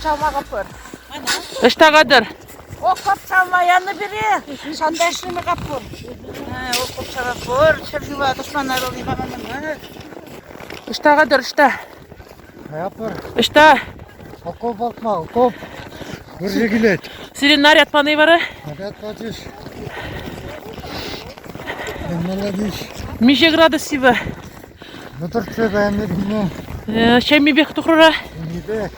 чавма капӑр. Ӑҫта катӑр? Окоп чавма янӑ пире. Ҫанта ӗҫлеме капӑр. Окоп чавапӑр. Ҫӗршыва тӑшмана ролне паманнӑ. Ӑҫта катӑр, ӑҫта? Каяпӑр. Ӑҫта? Окоп алтма, окоп. Вӑрҫӑ килет. Сире наряд пани вара? Наряд пачӗҫ. Молодец. Миҫе градус сивӗ? Вӑтӑртсе каяннӑ килне. Ҫеммипех тухрӑра? Ҫеммипех.